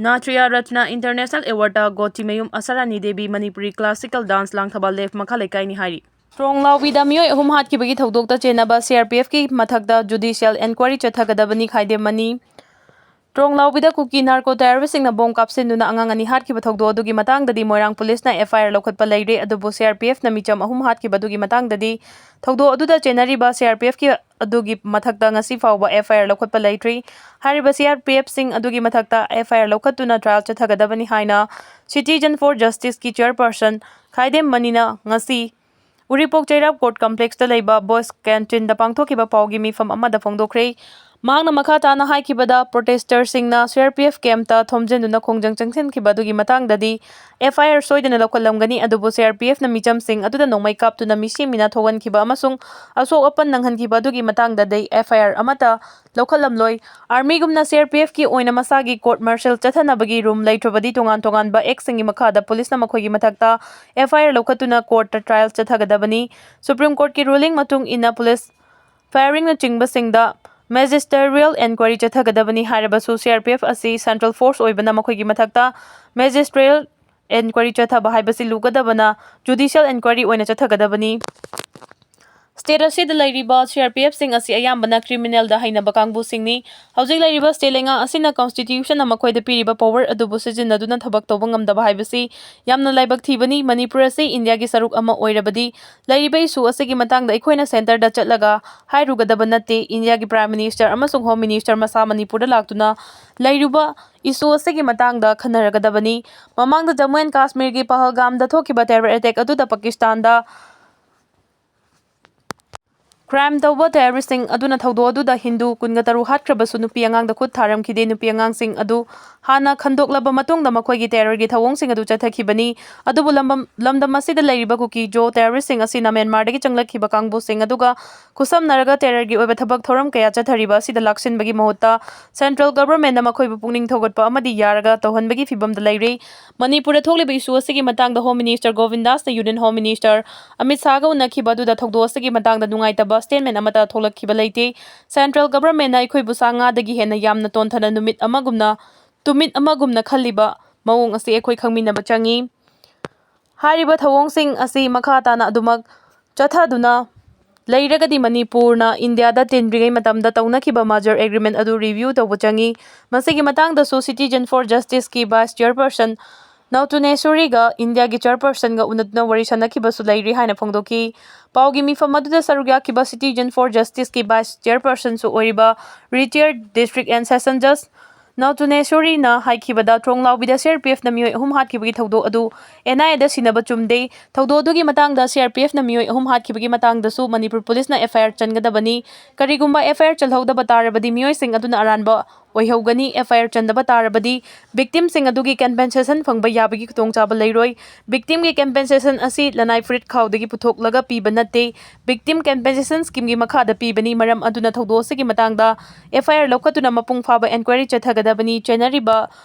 ꯅꯥꯇ꯭ꯔꯤꯌꯥ ꯔꯠꯅ ꯏꯟꯇꯔꯅꯦꯁꯅꯦꯜ ꯑꯦꯋꯥꯔꯗꯇ Gotimayum Asharani Devi Manipuri classical dance Langthabal left ꯃꯈꯥ ꯂꯩꯀꯥꯏꯅꯤ ꯍꯥꯏꯔꯤ꯫ ꯇ꯭ꯔꯣꯡꯂꯥꯎꯕꯤꯗ ꯃꯤꯑꯣꯏ ꯑꯍꯨꯝ ꯍꯥꯠꯈꯤꯕꯒꯤ ꯊꯧꯗꯣꯛꯇ ꯆꯦꯟꯅꯕ ꯁꯤ ꯑꯥꯔ ꯄꯤ ꯑꯦꯐꯀꯤ ꯃꯊꯛꯇ ꯖꯨꯗꯤꯁꯤꯌꯦꯜ ꯏꯟꯀ꯭ꯋꯥꯏꯔꯤ ꯆꯠꯊꯒꯗꯕꯅꯤ ꯈꯥꯏꯗꯦꯝ ꯃꯅꯤ꯫ ꯇ꯭ꯔꯣꯡꯂꯥꯎꯕꯤꯗ ꯀꯨꯀꯤ ꯅꯥꯔꯀꯣ ꯇꯦꯔꯣꯔꯤꯁꯁꯤꯡꯅ ꯕꯣꯝ ꯀꯥꯞꯁꯤꯟꯗꯨꯅ ꯑꯉꯥꯡ ꯑꯅꯤ ꯍꯥꯠꯈꯤꯕ ꯊꯧꯗꯣꯛ ꯑꯗꯨꯒꯤ ꯃꯇꯥꯡꯗꯗꯤ ꯃꯣꯏꯔꯥꯡ ꯄꯨꯂꯤꯁꯅ ꯑꯦꯐ ꯑꯥꯏ ꯑꯥꯔ ꯂꯧꯈꯠꯄ ꯂꯩꯔꯦ, ꯑꯗꯨꯕꯨ ꯁꯤ ꯑꯥꯔ ꯄꯤ ꯑꯦꯐꯅ ꯃꯤꯆꯝ ꯑꯍꯨꯝ ꯍꯥꯠꯈꯤꯕ ꯑꯗꯨꯒꯤ ꯃꯇꯥꯡꯗꯗꯤ ꯊꯧꯗꯣꯛ ꯑꯗꯨꯗ ꯆꯦꯟꯅꯔꯤꯕ ꯁꯤ ꯑꯥꯔ ꯄꯤ ꯑꯦꯐꯀꯤ ꯑꯗꯨꯒꯤ ꯃꯊꯛꯇ ꯉꯁꯤ ꯐꯥꯎꯕ ꯑꯦꯐ ꯑꯥꯏ ꯑꯥꯔ ꯂꯧꯈꯠꯄ ꯂꯩꯇ꯭ꯔꯤ꯫ ꯍꯥꯏꯔꯤꯕ ꯁꯤ ꯑꯥꯔ ꯄꯤ ꯑꯦꯐꯁꯤꯡ ꯑꯗꯨꯒꯤ ꯃꯊꯛꯇ ꯑꯦꯐ ꯑꯥꯏ ꯑꯥꯔ ꯂꯧꯈꯠꯇꯨꯅ ꯇ꯭ꯔꯥꯌꯦꯜ ꯆꯠꯊꯒꯗꯕꯅꯤ ꯍꯥꯏꯅ Citizen for Justiceꯀꯤ ꯆꯤꯌꯔꯄꯔꯁꯟ ꯈꯥꯏꯗꯦꯝ ꯃꯅꯤꯅ ꯉꯁꯤ ꯎꯔꯤꯄꯣꯛ ꯆꯩꯔꯥꯞ ꯀꯣꯔꯠ ꯀꯝꯄ꯭ꯂꯦꯛꯁꯇ ꯂꯩꯕ ꯕꯣꯏꯁ ꯀꯦꯟꯇꯤꯟꯗ ꯄꯥꯡꯊꯣꯛꯈꯤꯕ ꯄꯥꯎꯒꯤ ꯃꯤꯐꯝ ꯑꯃꯗ ꯐꯣꯡꯗꯣꯛꯈ꯭ꯔꯦ꯫ ꯃꯍꯥꯛꯅ ꯃꯈꯥ ꯇꯥꯅ ꯍꯥꯏꯈꯤꯕꯗ, ꯄ꯭ꯔꯣꯇꯦꯁꯇꯔꯁꯤꯡꯅ ꯁꯤ ꯑꯥꯔ ꯄꯤ ꯑꯦꯐ ꯀꯦꯝꯞꯇ ꯊꯣꯝꯖꯤꯟꯗꯨꯅ ꯈꯣꯡꯖꯪ ꯆꯪꯁꯤꯟꯈꯤꯕ ꯑꯗꯨꯒꯤ ꯃꯇꯥꯡꯗꯗꯤ ꯑꯦꯐ ꯑꯥꯏ ꯑꯥꯔ ꯁꯣꯏꯗꯅ ꯂꯧꯈꯠꯂꯝꯒꯅꯤ, ꯑꯗꯨꯕꯨ ꯁꯤ ꯑꯥꯔ ꯄꯤ ꯑꯦꯐꯅ ꯃꯤꯆꯝꯁꯤꯡ ꯑꯗꯨꯗ ꯅꯣꯡꯃꯩ ꯀꯥꯞꯇꯨꯅ ꯃꯤꯁꯤ ꯃꯤꯅꯥ ꯊꯣꯛꯍꯟꯈꯤꯕ ꯑꯃꯁꯨꯡ ꯑꯁꯣꯛ ꯑꯄꯟ ꯅꯪꯍꯟꯈꯤꯕ ꯑꯗꯨꯒꯤ ꯃꯇꯥꯡꯗꯗꯤ ꯑꯦꯐ ꯑꯥꯏ ꯑꯥꯔ ꯑꯃꯠꯇ ꯂꯧꯈꯠꯂꯝꯂꯣꯏ꯫ ꯑꯥꯔꯃꯤꯒꯨꯝꯅ ꯁꯤ ꯑꯥꯔ ꯄꯤ ꯑꯦꯐꯀꯤ ꯑꯣꯏꯅ ꯃꯁꯥꯒꯤ ꯀꯣꯔꯠ ꯃꯥꯔꯁꯦꯜ ꯆꯠꯊꯅꯕꯒꯤ ꯔꯨꯝ ꯂꯩꯇ꯭ꯔꯕꯗꯤ ꯇꯣꯉꯥꯟ ꯇꯣꯉꯥꯟꯕ ꯑꯦꯛꯁꯤꯡꯒꯤ ꯃꯈꯥꯗ ꯄꯨꯂꯤꯁꯅ ꯃꯈꯣꯏꯒꯤ ꯃꯊꯛꯇ ꯑꯦꯐ ꯑꯥꯏ ꯑꯥꯔ ꯂꯧꯈꯠꯇꯨꯅ ꯀꯣꯔꯠꯇ ꯇ꯭ꯔꯥꯌꯦꯜ ꯆꯠꯊꯒꯗꯕꯅꯤ꯫ ꯁꯨꯄ꯭ꯔꯤꯝ ꯀꯣꯔꯠꯀꯤ ꯔꯨꯂꯤꯡ ꯃꯇꯨꯡ ꯏꯟꯅ ꯄꯨꯂꯤꯁ ꯐꯥꯌꯔꯤꯡꯅꯆꯤꯡꯕꯁꯤꯡꯗ ꯃꯦꯖꯤꯁꯇꯔꯤꯌꯦꯜ ꯏꯟꯀ꯭ꯋꯥꯏꯔꯤ ꯆꯠꯊꯒꯗꯕꯅꯤ꯫ ꯍꯥꯏꯔꯕꯁꯨ ꯁꯤ ꯑꯥꯔ ꯄꯤ ꯑꯦꯐ ꯑꯁꯤ ꯁꯦꯟꯇ꯭ꯔꯦꯜ ꯐꯣꯔꯁ ꯑꯣꯏꯕꯅ ꯃꯈꯣꯏꯒꯤ ꯃꯊꯛꯇ ꯃꯦꯖꯤꯁꯇ꯭ꯔꯤꯌꯦꯜ ꯏꯟꯀ꯭ꯋꯥꯏꯔꯤ ꯆꯠꯊꯕ ꯍꯥꯏꯕꯁꯤ ꯂꯨꯒꯗꯕꯅ ꯖꯨꯗꯤꯁꯤꯌꯦꯜ ꯏꯟꯀ꯭ꯋꯥꯏꯔꯤ ꯑꯣꯏꯅ ꯆꯠꯊꯒꯗꯕꯅꯤ꯫ ꯁ꯭ꯇꯦꯠ ꯑꯁꯤꯗ ꯂꯩꯔꯤꯕ ꯁꯤ ꯑꯥꯔ ꯄꯤ ꯑꯦꯐꯁꯤꯡ ꯑꯁꯤ ꯑꯌꯥꯝꯕꯅ ꯀ꯭ꯔꯤꯃꯤꯅꯦꯜꯗ ꯍꯩꯅꯕ ꯀꯥꯡꯕꯨꯁꯤꯡꯅꯤ꯫ ꯍꯧꯖꯤꯛ ꯂꯩꯔꯤꯕ ꯁ꯭ꯇꯦꯠ ꯂꯩꯉꯥꯛ ꯑꯁꯤꯅ ꯀꯟꯁꯇꯤꯇ꯭ꯌꯨꯁꯟꯅ ꯃꯈꯣꯏꯗ ꯄꯤꯔꯤꯕ ꯄꯋꯥꯔ ꯑꯗꯨꯕꯨ ꯁꯤꯖꯤꯟꯅꯗꯨꯅ ꯊꯕꯛ ꯇꯧꯕ ꯉꯝꯗꯕ ꯍꯥꯏꯕꯁꯤ ꯌꯥꯝꯅ ꯂꯥꯏꯕꯛ ꯊꯤꯕꯅꯤ꯫ ꯃꯅꯤꯄꯨꯔ ꯑꯁꯤ ꯏꯟꯗꯤꯌꯥꯒꯤ ꯁꯔꯨꯛ ꯑꯃ ꯑꯣꯏꯔꯕꯗꯤ ꯂꯩꯔꯤꯕ ꯏꯁꯨ ꯑꯁꯤꯒꯤ ꯃꯇꯥꯡꯗ ꯑꯩꯈꯣꯏꯅ ꯁꯦꯟꯇꯔꯗ ꯆꯠꯂꯒ ꯍꯥꯏꯔꯨꯒꯗꯕ ꯅꯠꯇꯦ꯫ ꯏꯟꯗꯤꯌꯥꯒꯤ ꯄ꯭ꯔꯥꯏꯝ ꯃꯤꯅꯤꯁꯇꯔ ꯑꯃꯁꯨꯡ ꯍꯣꯝ ꯃꯤꯅꯤꯁꯇꯔ ꯃꯁꯥ ꯃꯅꯤꯄꯨꯔꯗ ꯂꯥꯛꯇꯨꯅ ꯂꯩꯔꯤꯕ ꯏꯁꯨ ꯑꯁꯤꯒꯤ ꯃꯇꯥꯡꯗ ꯈꯟꯅꯔꯒꯗꯕꯅꯤ꯫ ꯃꯃꯥꯡꯗ ꯖꯝꯃꯨ ꯑꯦꯟ ꯀꯥꯁꯃꯤꯔꯒꯤ ꯄꯍꯜꯒꯥꯝꯗ ꯊꯣꯛꯈꯤꯕ ꯇꯦꯔꯣꯔ ꯑꯦꯇꯦꯛ ꯑꯗꯨꯗ ꯄꯥꯀꯤꯁꯇꯥꯟꯗ Crime ꯇꯧꯕ terroristꯁꯤꯡ ꯑꯗꯨꯅ ꯊꯧꯗꯣꯛ ꯑꯗꯨꯗ ꯍꯤꯟꯗꯨ ꯀꯨꯟꯒ ꯇꯔꯨꯛ ꯍꯥꯠꯈ꯭ꯔꯕꯁꯨ ꯅꯨꯄꯤ ꯑꯉꯥꯡꯗ ꯈꯨꯠ ꯊꯥꯔꯝꯈꯤꯗꯦ꯫ ꯅꯨꯄꯤ ꯑꯉꯥꯡꯁꯤꯡ ꯑꯗꯨ ꯍꯥꯟꯅ ꯈꯟꯗꯣꯛꯂꯕ ꯃꯇꯨꯡꯗ ꯃꯈꯣꯏꯒꯤ terrorꯒꯤ ꯊꯧꯑꯣꯡꯁꯤꯡ ꯑꯗꯨ ꯆꯠꯊꯈꯤꯕꯅꯤ꯫ ꯑꯗꯨꯕꯨ ꯂꯝꯕꯝ-, ꯂꯝꯗꯝ ꯑꯁꯤꯗ ꯂꯩꯔꯤꯕ ꯀꯨꯀꯤ ꯖꯣ terroristꯁꯤꯡ ꯑꯁꯤꯅ ꯃ꯭ꯌꯥꯟꯃꯥꯔꯗꯒꯤ ꯆꯪꯂꯛꯈꯤꯕ ꯀꯥꯡꯕꯨꯁꯤꯡ ꯑꯗꯨꯒ ꯈꯨꯠꯁꯝꯅꯔꯒ terrorꯒꯤ ꯑꯣꯏꯕ ꯊꯕꯛ ꯊꯧꯔꯝ ꯀꯌꯥ ꯆꯠꯊꯔꯤꯕ ꯑꯁꯤꯗ ꯂꯥꯛꯁꯤꯟꯕꯒꯤ ꯃꯍꯨꯠꯇ central governmentꯅ ꯃꯈꯣꯏꯕꯨ ꯄꯨꯛꯅꯤꯡ ꯊꯧꯒꯠꯄ ꯑꯃꯗꯤ ꯌꯥꯔꯒ ꯇꯧꯍꯟꯕꯒꯤ ꯐꯤꯚꯝꯗ ꯂꯩꯔꯤ꯫ ꯃꯅꯤꯄꯨꯔꯗ ꯊꯣꯛꯂꯤꯕ issue ꯑꯁꯤꯒꯤ ꯃꯇꯥꯡꯗ Home Minister ꯒꯣꯕꯤꯟꯗꯥꯁꯅ Union Home Minister Amit ꯁꯥꯍꯒ ꯎꯅꯈꯤꯕ ꯑꯗꯨꯗ ꯊꯧꯗꯣꯛ ꯑꯁꯤꯒꯤ ꯃꯇꯥꯡꯗ ꯅꯨꯡꯉꯥꯏꯇꯕ statement ꯑꯃꯠꯇ ꯊꯣꯛꯂꯛꯈꯤꯕ ꯂꯩꯇꯦ꯫ Central governmentꯅ ꯑꯩꯈꯣꯏꯕꯨ ꯁꯥ ꯉꯥꯗꯒꯤ ꯍꯦꯟꯅ ꯌꯥꯝꯅ ꯇꯣꯟꯊꯅ ꯅꯨꯃꯤꯠ ꯑꯃꯒꯨꯝꯅ, ꯇꯨꯃꯤꯠ ꯑꯃꯒꯨꯝꯅ ꯈꯜꯂꯤꯕ ꯃꯑꯣꯡ ꯑꯁꯤ ꯑꯩꯈꯣꯏ ꯈꯪꯃꯤꯟꯅꯕ ꯆꯪꯏ꯫ ꯍꯥꯏꯔꯤꯕ ꯊꯧꯑꯣꯡꯁꯤꯡ ꯑꯁꯤ ꯃꯈꯥ ꯇꯥꯅ ꯑꯗꯨꯃꯛ ꯆꯠꯊꯗꯨꯅ ꯂꯩꯔꯒꯗꯤ ꯃꯅꯤꯄꯨꯔꯅ ꯏꯟꯗꯤꯌꯥꯗ ꯇꯤꯟꯗ꯭ꯔꯤꯉꯩ ꯃꯇꯝꯗ ꯇꯧꯅꯈꯤꯕ merger agreement ꯑꯗꯨ review ꯇꯧꯕ ꯆꯪꯏ꯫ ꯃꯁꯤꯒꯤ ꯃꯇꯥꯡꯗꯁꯨ Citizen for Justiceꯀꯤ vice chairperson ꯅꯧꯇꯨꯅꯦꯁꯣꯔꯤꯒ ꯏꯟꯗꯤꯌꯥꯒꯤ chairpersonꯒ ꯎꯅꯗꯨꯅ ꯋꯥꯔꯤ ꯁꯥꯟꯅꯈꯤꯕꯁꯨ ꯂꯩꯔꯤ ꯍꯥꯏꯅ ꯐꯣꯡꯗꯣꯛꯈꯤ꯫ ꯄꯥꯎꯒꯤ ꯃꯤꯐꯝ ꯑꯗꯨꯗ ꯁꯔꯨꯛ ꯌꯥꯈꯤꯕ Citizen for Justiceꯀꯤ vice chairpersonꯁꯨ ꯑꯣꯏꯔꯤꯕ retired district and session judge ꯅꯧꯇꯨꯅꯦꯁꯣꯔꯤꯅ ꯍꯥꯏꯈꯤꯕꯗ, ꯊꯣꯡꯂꯥꯎꯕꯤꯗ CRPFꯅ ꯃꯤꯑꯣꯏ ꯑꯍꯨꯝ ꯍꯥꯠꯈꯤꯕꯒꯤ ꯊꯧꯗꯣꯛ ꯑꯗꯨ NIAꯗ ꯁꯤꯟꯅꯕ ꯆꯨꯝꯗꯦ꯫ ꯊꯧꯗꯣꯛ ꯑꯗꯨꯒꯤ ꯃꯇꯥꯡꯗ CRPFꯅ ꯃꯤꯑꯣꯏ ꯑꯍꯨꯝ ꯍꯥꯠꯈꯤꯕꯒꯤ ꯃꯇꯥꯡꯗꯁꯨ ꯃꯅꯤꯄꯨꯔ ꯄꯨꯂꯤꯁꯅ FIR ꯆꯟꯒꯗꯕꯅꯤ꯫ ꯀꯔꯤꯒꯨꯝꯕ FIR ꯆꯜꯍꯧꯗꯕ ꯇꯥꯔꯕꯗꯤ ꯃꯤꯑꯣꯏꯁꯤꯡ ꯑꯗꯨꯅ ꯑꯔꯥꯟꯕ ꯑꯣꯏꯍꯧꯒꯅꯤ꯫ FIR ꯆꯟꯗꯕ ꯇꯥꯔꯕꯗꯤ victimꯁꯤꯡ ꯑꯗꯨꯒꯤ compensation ꯐꯪꯕ ꯌꯥꯕꯒꯤ ꯈꯨꯗꯣꯡꯆꯥꯕ ꯂꯩꯔꯣꯏ꯫ Victimꯒꯤ compensation ꯑꯁꯤ ꯂꯅꯥꯏ ꯐꯨꯔꯤꯠ ꯈꯥꯎꯗꯒꯤ ꯄꯨꯊꯣꯛꯂꯒ ꯄꯤꯕ ꯅꯠꯇꯦ꯫ Victim compensation schemeꯒꯤ ꯃꯈꯥꯗ ꯄꯤꯕꯅꯤ꯫ ꯃꯔꯝ ꯑꯗꯨꯅ ꯊꯧꯗꯣꯛ ꯑꯁꯤꯒꯤ ꯃꯇꯥꯡꯗ FIR ꯂꯧꯈꯠꯇꯨꯅ ꯃꯄꯨꯡ ꯐꯥꯕ enquiry ꯆꯠꯊꯒꯗꯕꯅꯤ꯫ ꯆꯦꯟꯅꯔꯤꯕ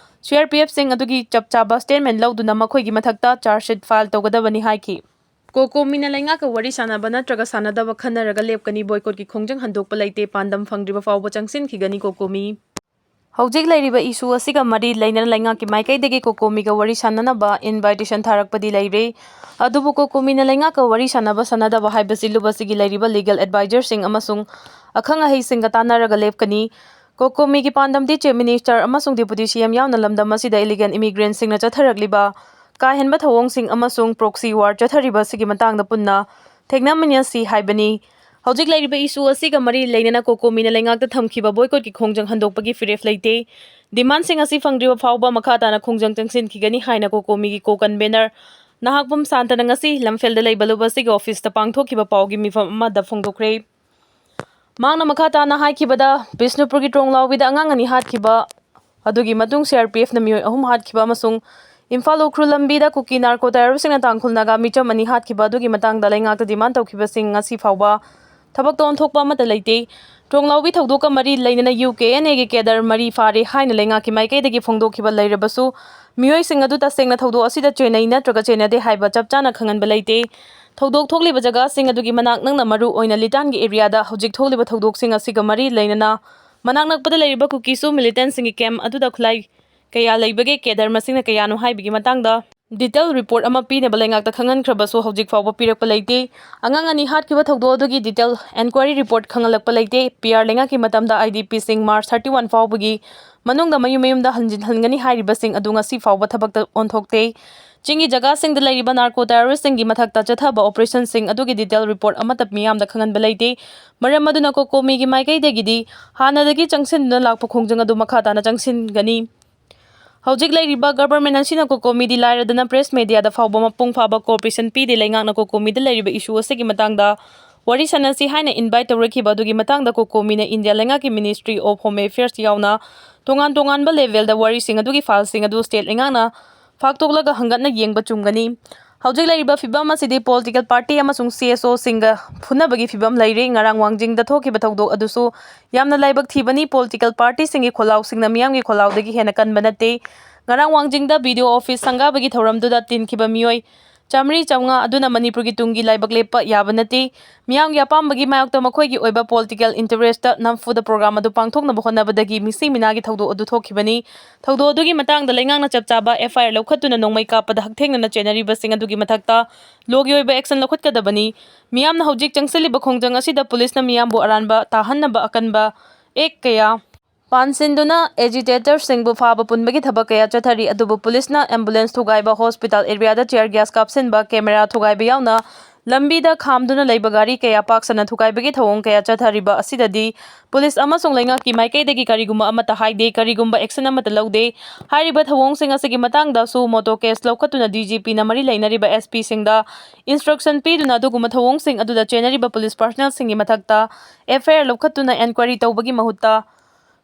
CRPFꯁꯤꯡ ꯑꯗꯨꯒꯤ ꯆꯞ ꯆꯥꯕ statement ꯂꯧꯗꯨꯅ ꯃꯈꯣꯏꯒꯤ ꯃꯊꯛꯇ charge sheet file ꯇꯧꯒꯗꯕꯅꯤ ꯍꯥꯏꯈꯤ꯫ ꯀꯣꯀꯣꯃꯤꯅ ꯂꯩꯉꯥꯛꯀ ꯋꯥꯔꯤ ꯁꯥꯟꯅꯕ ꯅꯠꯇ꯭ꯔꯒ ꯁꯥꯟꯅꯗꯕ ꯈꯟꯅꯔꯒ ꯂꯦꯞꯀꯅꯤ꯫ Boycottꯀꯤ ꯈꯣꯡꯖꯪ ꯍꯟꯗꯣꯛꯄ ꯂꯩꯇꯦ꯫ ꯄꯥꯟꯗꯝ ꯐꯪꯗ꯭ꯔꯤꯕ ꯐꯥꯎꯕ ꯆꯪꯁꯤꯟꯈꯤꯒꯅꯤ ꯀꯣꯀꯣꯃꯤ꯫ ꯍꯧꯖꯤꯛ ꯂꯩꯔꯤꯕ issue ꯑꯁꯤꯒ ꯃꯔꯤ ꯂꯩꯅꯅ ꯂꯩꯉꯥꯛꯀꯤ ꯃꯥꯏꯀꯩꯗꯒꯤ ꯀꯣꯀꯣꯃꯤꯒ ꯋꯥꯔꯤ ꯁꯥꯟꯅꯅꯕ invitation ꯊꯥꯔꯛꯄꯗꯤ ꯂꯩꯔꯦ꯫ ꯑꯗꯨꯕꯨ ꯀꯣꯀꯣꯃꯤꯅ ꯂꯩꯉꯥꯛꯀ ꯋꯥꯔꯤ ꯁꯥꯟꯅꯕ ꯁꯥꯟꯅꯗꯕ ꯍꯥꯏꯕꯁꯤ ꯂꯨꯞ ꯑꯁꯤꯒꯤ ꯂꯩꯔꯤꯕ legal advisorꯁꯤꯡ ꯑꯃꯁꯨꯡ ꯑꯈꯪ ꯑꯍꯩꯁꯤꯡꯒ ꯇꯥꯟꯅꯔꯒ ꯂꯦꯞꯀꯅꯤ꯫ ꯀꯣꯀꯣꯃꯤꯒꯤ ꯄꯥꯟꯗꯝꯗꯤ Chief Minister ꯑꯃꯁꯨꯡ Deputy CM ꯌꯥꯎꯅ ꯂꯝꯗꯝ ꯑꯁꯤꯗ illegal immigrantꯁꯤꯡꯅ ꯆꯠꯊꯔꯛꯂꯤꯕ ꯀꯥ ꯍꯦꯟꯕ ꯊꯧꯑꯣꯡꯁꯤꯡ ꯑꯃꯁꯨꯡ proxy war ꯆꯠꯊꯔꯤꯕ ꯑꯁꯤꯒꯤ ꯃꯇꯥꯡꯗ ꯄꯨꯟꯅ ꯊꯦꯡꯅꯃꯤꯟꯅꯁꯤ ꯍꯥꯏꯕꯅꯤ꯫ ꯍꯧꯖꯤꯛ ꯂꯩꯔꯤꯕ issue ꯑꯁꯤꯒ ꯃꯔꯤ ꯂꯩꯅꯅ ꯀꯣꯀꯣꯃꯤꯅ ꯂꯩꯉꯥꯛꯇ ꯊꯝꯈꯤꯕ boycottꯀꯤ ꯈꯣꯡꯖꯪ ꯍꯟꯗꯣꯛꯄꯒꯤ ꯐꯤꯔꯦꯞ ꯂꯩꯇꯦ꯫ Demandꯁꯤꯡ ꯑꯁꯤ ꯐꯪꯗ꯭ꯔꯤꯕ ꯐꯥꯎꯕ ꯃꯈꯥ ꯇꯥꯅ ꯈꯣꯡꯖꯪ ꯆꯪꯁꯤꯟꯈꯤꯒꯅꯤ ꯍꯥꯏꯅ ꯀꯣꯀꯣꯃꯤꯒꯤ co-convener ꯅꯍꯥꯛꯄꯝ ꯁꯥꯟꯇꯅ ꯉꯁꯤ ꯂꯝꯐꯦꯜꯗ ꯂꯩꯕ ꯂꯨꯞ ꯑꯁꯤꯒꯤ officeꯇ ꯄꯥꯡꯊꯣꯛꯈꯤꯕ ꯄꯥꯎꯒꯤ ꯃꯤꯐꯝ ꯑꯃꯗ ꯐꯣꯡꯗꯣꯛꯈ꯭ꯔꯦ꯫ ꯃꯍꯥꯛꯅ ꯃꯈꯥ ꯇꯥꯅ ꯍꯥꯏꯈꯤꯕꯗ, ꯕꯤꯁꯅꯨꯄꯨꯔꯒꯤ ꯇ꯭ꯔꯣꯡꯂꯥꯎꯕꯤꯗ ꯑꯉꯥꯡ ꯑꯅꯤ ꯍꯥꯠꯈꯤꯕ ꯑꯗꯨꯒꯤ ꯃꯇꯨꯡ ꯁꯤ ꯑꯥꯔ ꯄꯤ ꯑꯦꯐꯅ ꯃꯤꯑꯣꯏ ꯑꯍꯨꯝ ꯍꯥꯠꯈꯤꯕ ꯑꯃꯁꯨꯡ ꯏꯝꯐꯥꯜ ꯎꯈ꯭ꯔꯨꯜ ꯂꯝꯕꯤꯗ ꯀꯨꯀꯤ ꯅꯥꯔꯀꯣ ꯇꯦꯔꯣꯔꯤꯁꯁꯤꯡꯅ ꯇꯥꯡꯈꯨꯜ ꯅꯥꯒꯥ ꯃꯤꯆꯝ ꯑꯅꯤ ꯍꯥꯠꯈꯤꯕ ꯑꯗꯨꯒꯤ ꯃꯇꯥꯡꯗ ꯂꯩꯉꯥꯛꯇ ꯗꯤꯃꯥꯟ ꯇꯧꯈꯤꯕꯁꯤꯡ ꯉꯁꯤ ꯐꯥꯎꯕ ꯊꯕꯛꯇ ꯑꯣꯟꯊꯣꯛꯄ ꯑꯃꯠꯇ ꯂꯩꯇꯦ꯫ ꯇ꯭ꯔꯣꯡꯂꯥꯎꯕꯤ ꯊꯧꯗꯣꯛꯀ ꯃꯔꯤ ꯂꯩꯅꯅ ꯌꯨ ꯀꯦ ꯑꯦꯟ ꯑꯦꯒꯤ ꯀꯦꯗꯔ ꯃꯔꯤ ꯐꯥꯔꯦ ꯍꯥꯏꯅ ꯂꯩꯉꯥꯛꯀꯤ ꯃꯥꯏꯀꯩꯗꯒꯤ ꯐꯣꯡꯗꯣꯛꯈꯤꯕ ꯂꯩꯔꯕꯁꯨ, ꯃꯤꯑꯣꯏꯁꯤꯡ ꯑꯗꯨ ꯇꯁꯦꯡꯅ ꯊꯧꯗꯣꯛ ꯑꯁꯤꯗ ꯆꯦꯟꯅꯩ ꯅꯠꯇ꯭ꯔꯒ ꯆꯦꯟꯅꯗꯦ ꯍꯥꯏꯕ ꯆꯞ ꯆꯥꯅ ꯈꯪꯍꯟꯕ ꯂꯩꯇꯦ꯫ ꯊꯧꯗꯣꯛ ꯊꯣꯛꯂꯤꯕ ꯖꯒꯥꯁꯤꯡ ꯑꯗꯨꯒꯤ ꯃꯅꯥꯛ ꯅꯛꯅ ꯃꯔꯨ ꯑꯣꯏꯅ ꯂꯤꯇꯥꯟꯒꯤ ꯑꯦꯔꯤꯌꯥꯗ ꯍꯧꯖꯤꯛ ꯊꯣꯛꯂꯤꯕ ꯊꯧꯗꯣꯛꯁꯤꯡ ꯑꯁꯤꯒ ꯃꯔꯤ ꯂꯩꯅꯅ ꯃꯅꯥꯛ ꯅꯛꯄꯗ ꯂꯩꯔꯤꯕ ꯀꯨꯀꯤꯁꯨ ꯃꯤꯂꯤꯇꯦꯟꯁꯤꯡꯒꯤ ꯀꯦꯝꯞ ꯑꯗꯨꯗ ꯈꯨꯠꯂꯥꯏ ꯀꯌꯥ ꯂꯩꯕꯒꯦ, ꯀꯦꯗꯔ ꯃꯁꯤꯡꯅ ꯀꯌꯥꯅꯣ ꯍꯥꯏꯕꯒꯤ ꯃꯇꯥꯡꯗ ꯗꯤꯇꯦꯜ ꯔꯤꯄꯣꯔꯠ ꯑꯃ ꯄꯤꯅꯕ ꯂꯩꯉꯥꯛꯇ ꯈꯪꯍꯟꯈ꯭ꯔꯕꯁꯨ ꯍꯧꯖꯤꯛ ꯐꯥꯎꯕ ꯄꯤꯔꯛꯄ ꯂꯩꯇꯦ꯫ ꯑꯉꯥꯡ ꯑꯅꯤ ꯍꯥꯠꯈꯤꯕ ꯊꯧꯗꯣꯛ ꯑꯗꯨꯒꯤ ꯗꯤꯇꯦꯜ ꯑꯦꯟꯀ꯭ꯋꯥꯏꯔꯤ ꯔꯤꯄꯣꯔꯠ ꯈꯪꯍꯜꯂꯛꯄ ꯂꯩꯇꯦ꯫ ꯄꯤ ꯑꯥꯔ ꯂꯩꯉꯥꯛꯀꯤ ꯃꯇꯝꯗ ꯑꯥꯏ ꯗꯤ ꯄꯤꯁꯤꯡ ꯃꯥꯔꯆ ꯊꯥꯔꯇꯤ ꯋꯥꯟ ꯐꯥꯎꯕꯒꯤ ꯃꯅꯨꯡꯗ ꯃꯌꯨꯝ ꯃꯌꯨꯝꯗ ꯍꯟꯖꯤꯟꯍꯟꯒꯅꯤ ꯍꯥꯏꯔꯤꯕꯁꯤꯡ ꯑꯗꯨ ꯉꯁꯤ ꯐꯥꯎꯕ ꯊꯕꯛꯇ ꯑꯣꯟꯊꯣꯛꯇꯦ꯫ ꯆꯤꯡꯒꯤ ꯖꯒꯥꯁꯤꯡꯗ ꯂꯩꯔꯤꯕ ꯅꯥꯔꯀꯣ ꯇꯦꯔꯣꯔꯤꯁꯁꯤꯡꯒꯤ ꯃꯊꯛꯇ ꯆꯠꯊꯕ ꯑꯣꯄꯔꯦꯁꯟꯁꯤꯡ ꯑꯗꯨꯒꯤ ꯗꯤꯇꯦꯜ ꯔꯤꯄꯣꯔꯠ ꯑꯃꯠꯇ ꯃꯤꯌꯥꯝꯗ ꯈꯪꯍꯟꯕ ꯂꯩꯇꯦ꯫ ꯃꯔꯝ ꯑꯗꯨꯅ ꯀꯣꯀꯣꯃꯤꯒꯤ ꯃꯥꯏꯀꯩꯗꯒꯤꯗꯤ ꯍꯥꯟꯅꯗꯒꯤ ꯆꯪꯁꯤꯟꯗꯨꯅ ꯂꯥꯛꯄ ꯈꯣꯡꯖꯪ ꯑꯗꯨ ꯃꯈꯥ ꯇꯥꯅ ꯆꯪꯁꯤꯟꯒꯅꯤ꯫ ꯍꯧꯖꯤꯛ ꯂꯩꯔꯤꯕ ꯒꯚꯔꯟꯃꯦꯟꯠ ꯑꯁꯤꯅ ꯀꯣꯀꯣꯃꯤꯗꯤ ꯂꯥꯏꯔꯗꯅ ꯄ꯭ꯔꯦꯁ ꯃꯦꯗꯤꯌꯥꯗ ꯐꯥꯎꯕ ꯃꯄꯨꯡ ꯐꯥꯕ ꯀꯣꯑꯣꯄꯔꯦꯁꯟ ꯄꯤꯗꯦ꯫ ꯂꯩꯉꯥꯛꯅ ꯀꯣꯀꯣꯃꯤꯗ ꯂꯩꯔꯤꯕ ꯏꯁꯨ ꯑꯁꯤꯒꯤ ꯃꯇꯥꯡꯗ ꯋꯥꯔꯤ ꯁꯥꯟꯅꯁꯤ ꯍꯥꯏꯅ ꯏꯟꯚꯥꯏꯠ ꯇꯧꯔꯛꯈꯤꯕ ꯑꯗꯨꯒꯤ ꯃꯇꯥꯡꯗ ꯀꯣꯀꯣꯃꯤꯅ ꯏꯟꯗꯤꯌꯥ ꯂꯩꯉꯥꯛꯀꯤ ꯃꯤꯅꯤꯁꯇ꯭ꯔꯤ ꯑꯣꯐ ꯍꯣꯝ ꯑꯦꯐꯤꯌꯔꯁ ꯌꯥꯎꯅ ꯇꯣꯉꯥꯟ ꯇꯣꯉꯥꯟꯕ ꯂꯦꯚꯦꯜꯗ ꯋꯥꯔꯤꯁꯤꯡ ꯑꯗꯨꯒꯤ ꯐꯥꯏꯜꯁꯤꯡ ꯑꯗꯨ ꯁ꯭ꯇꯦꯠ ꯂꯩꯉꯥꯛꯅ ꯐꯥꯛꯇꯣꯛꯂꯒ ꯍꯪꯒꯠꯅ ꯌꯦꯡꯕ ꯆꯨꯝꯒꯅꯤ꯫ ꯍꯧꯖꯤꯛ ꯂꯩꯔꯤꯕ ꯐꯤꯕꯝ ꯑꯁꯤꯗꯤ ꯄꯣꯂꯤꯇꯤꯀꯦꯜ ꯄꯥꯔꯇꯤ ꯑꯃꯁꯨꯡ ꯁꯤ ꯑꯦꯁ ꯑꯣꯁꯤꯡꯒ ꯐꯨꯅꯕꯒꯤ ꯐꯤꯕꯝ ꯂꯩꯔꯦ꯫ ꯉꯔꯥꯡ ꯋꯥꯡꯖꯤꯡꯗ ꯊꯣꯛꯈꯤꯕ ꯊꯧꯗꯣꯛ ꯑꯗꯨꯁꯨ ꯌꯥꯝꯅ ꯂꯥꯏꯕꯛ ꯊꯤꯕꯅꯤ꯫ ꯄꯣꯂꯤꯇꯤꯀꯦꯜ ꯄꯥꯔꯇꯤꯁꯤꯡꯒꯤ ꯈꯣꯜꯂꯥꯎꯁꯤꯡꯅ ꯃꯤꯌꯥꯝꯒꯤ ꯈꯣꯜꯂꯥꯎꯗꯒꯤ ꯍꯦꯟꯅ ꯀꯟꯕ ꯅꯠꯇꯦ꯫ ꯉꯔꯥꯡ ꯋꯥꯡꯖꯤꯡꯗ ꯕꯤ ꯗꯤ ꯑꯣ ꯑꯣꯐꯤꯁ ꯁꯪꯒꯥꯕꯒꯤ ꯊꯧꯔꯝꯗꯨꯗ ꯇꯤꯟꯈꯤꯕ ꯃꯤꯑꯣꯏ ꯆꯥꯃꯔꯤ ꯆꯥꯃꯉꯥ ꯑꯗꯨꯅ ꯃꯅꯤꯄꯨꯔꯒꯤ ꯇꯨꯡꯒꯤ ꯂꯥꯏꯕꯛ ꯂꯦꯞꯄ ꯌꯥꯕ ꯅꯠꯇꯦ꯫ ꯃꯤꯌꯥꯝꯒꯤ ꯑꯄꯥꯝꯕꯒꯤ ꯃꯥꯌꯣꯛꯇ ꯃꯈꯣꯏꯒꯤ ꯑꯣꯏꯕ ꯄꯣꯂꯤꯇꯤꯀꯦꯜ ꯏꯟꯇꯔꯦꯁꯇ ꯅꯝꯐꯨꯗ ꯄ꯭ꯔꯣꯒ꯭ꯔꯥꯝ ꯑꯗꯨ ꯄꯥꯡꯊꯣꯛꯅꯕ ꯍꯣꯠꯅꯕꯗꯒꯤ ꯃꯤꯁꯤ ꯃꯤꯅꯥꯒꯤ ꯊꯧꯗꯣꯛ ꯑꯗꯨ ꯊꯣꯛꯈꯤꯕꯅꯤ꯫ ꯊꯧꯗꯣꯛ ꯑꯗꯨꯒꯤ ꯃꯇꯥꯡꯗ ꯂꯩꯉꯥꯛꯅ ꯆꯞ ꯆꯥꯕ ꯑꯦꯐ ꯑꯥꯏ ꯑꯥꯔ ꯂꯧꯈꯠꯇꯨꯅ ꯅꯣꯡꯃꯩ ꯀꯥꯞꯄꯗ ꯍꯛꯊꯦꯡꯅꯅ ꯆꯦꯟꯅꯔꯤꯕꯁꯤꯡ ꯑꯗꯨꯒꯤ ꯃꯊꯛꯇ ꯂꯣꯒꯤ ꯑꯣꯏꯕ ꯑꯦꯛꯁꯟ ꯂꯧꯈꯠꯀꯗꯕꯅꯤ꯫ ꯃꯤꯌꯥꯝꯅ ꯍꯧꯖꯤꯛ ꯆꯪꯁꯤꯜꯂꯤꯕ ꯈꯣꯡꯖꯪ ꯑꯁꯤꯗ ꯄꯨꯂꯤꯁꯅ ꯃꯤꯌꯥꯝꯕꯨ ꯑꯔꯥꯟꯕ ꯇꯥꯍꯟꯅꯕ ꯑꯀꯟꯕ ꯑꯦꯛ ꯀꯌꯥ ꯄꯥꯟꯁꯤꯟꯗꯨꯅ ꯑꯦꯖꯤꯇꯦꯇꯔꯁꯤꯡꯕꯨ ꯐꯥꯕ ꯄꯨꯟꯕꯒꯤ ꯊꯕꯛ ꯀꯌꯥ ꯆꯠꯊꯔꯤ, ꯑꯗꯨꯕꯨ ꯄꯨꯂꯤꯁꯅ ꯑꯦꯝꯕꯨꯂꯦꯟꯁ ꯊꯨꯒꯥꯏꯕ, ꯍꯣꯁꯄꯤꯇꯥꯜ ꯑꯦꯔꯤꯌꯥꯗ ꯇꯤꯌꯔ ꯒ꯭ꯌꯥꯁ ꯀꯥꯞꯁꯤꯟꯕ, ꯀꯦꯃꯦꯔꯥ ꯊꯨꯒꯥꯏꯕ ꯌꯥꯎꯅ ꯂꯝꯕꯤꯗ ꯈꯥꯝꯗꯨꯅ ꯂꯩꯕ ꯒꯥꯔꯤ ꯀꯌꯥ ꯄꯥꯛ ꯁꯟꯅ ꯊꯨꯒꯥꯏꯕꯒꯤ ꯊꯧꯑꯣꯡ ꯀꯌꯥ ꯆꯠꯊꯔꯤꯕ ꯑꯁꯤꯗꯗꯤ ꯄꯨꯂꯤꯁ ꯑꯃꯁꯨꯡ ꯂꯩꯉꯥꯛꯀꯤ ꯃꯥꯏꯀꯩꯗꯒꯤ ꯀꯔꯤꯒꯨꯝꯕ ꯑꯃꯠꯇ ꯍꯥꯏꯗꯦ, ꯀꯔꯤꯒꯨꯝꯕ action ꯑꯃꯠꯇ ꯂꯧꯗꯦ꯫ ꯍꯥꯏꯔꯤꯕ ꯊꯧꯑꯣꯡꯁꯤꯡ ꯑꯁꯤꯒꯤ ꯃꯇꯥꯡꯗꯁꯨ ꯃꯣꯇꯣ ꯀꯦꯁ ꯂꯧꯈꯠꯇꯨꯅ DGPꯅ ꯃꯔꯤ ꯂꯩꯅꯔꯤꯕ SPꯁꯤꯡꯗ instruction ꯄꯤꯗꯨꯅ ꯑꯗꯨꯒꯨꯝꯕ ꯊꯧꯑꯣꯡꯁꯤꯡ ꯑꯗꯨꯗ ꯆꯦꯟꯅꯔꯤꯕ ꯄꯨꯂꯤꯁ personnelꯁꯤꯡꯒꯤ ꯃꯊꯛꯇ FIR ꯂꯧꯈꯠꯇꯨꯅ enquiry ꯇꯧꯕꯒꯤ ꯃꯍꯨꯠꯇ